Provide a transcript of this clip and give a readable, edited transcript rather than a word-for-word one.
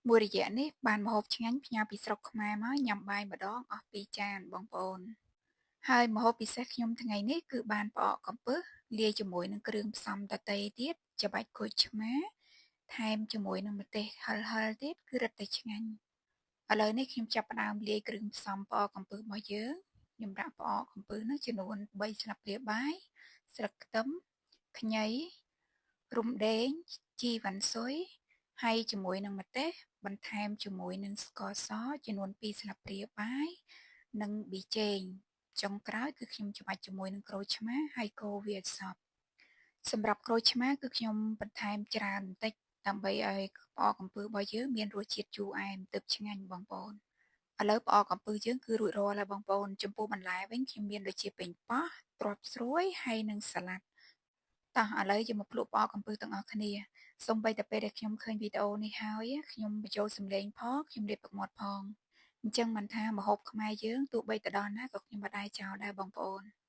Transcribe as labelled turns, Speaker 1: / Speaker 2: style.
Speaker 1: មួយរយៈនេះបានម្ហូបឆ្ងាញ់ផ្ញើពីស្រុកខ្មែរមកញ៉ាំបាយម្ដងអស់2ចានបងប្អូនហើយម្ហូបពិសេសខ្ញុំថ្ងៃនេះគឺបានផ្អកកំពឹសលាយជាមួយនឹងគ្រឿងផ្សំដទៃទៀតច្បាច់ក្រូចឆ្មាថែមជាមួយនឹងម្ទេសហិលៗទៀតគឺរឹតតែឆ្ងាញ់ឥឡូវនេះខ្ញុំចាប់ផ្ដើមលាយគ្រឿងផ្សំផ្អកកំពឹសរបស់យើងខ្ញុំដាក់ផ្អកកំពឹសនោះចំនួន3ស្លាបព្រាបាយស្លឹកខ្ទឹមខ្ញីរំដេងជីវ៉ាន់ស៊ុយហើយជាមួយនឹងម្ទេសបន្ថែមជាមួយនឹងស្ករសចំនួន2ស្លាបព្រាបាយនិងប៊ីចេងចុងក្រោយគឺខ្ញុំច្បាច់ជាមួយនឹងក្រូចឆ្មាហើយកូរវាឲ្យសព្វសម្រាប់ក្រូចឆ្មាគឺខ្ញុំបន្ថែមច្រើនបន្តិចដើម្បីឲ្យផ្អកកំពឹសរបស់យើងមានរសជាតិជូរអែមទើបឆ្ងាញ់បងប្អូនឥឡូវផ្អកកំពឹសយើងគឺរួចរាល់ហើយបងប្អូនចំពោះបន្លែវិញខ្ញុំមានដូចជាប៉េងប៉ោះត្រប់ស្រួយហើយនិងសាឡាត់តោះឥឡូវយើងមកភ្លក់ផ្អកកំពឹសទាំងអស់គ្នាសូម្បីតែពេលដែលខ្ញុំឃើញវីដេអូនេះហើយខ្ញុំបញ្ចូលសំឡេងផងខ្ញុំលាបទឹកមាត់ផងអញ្ចឹងមិនថាម្ហូបខ្មែរយើងទោះបីទៅដល់ណាក៏ខ្ញុំមិនដែរចោលដែរបងប្អូន។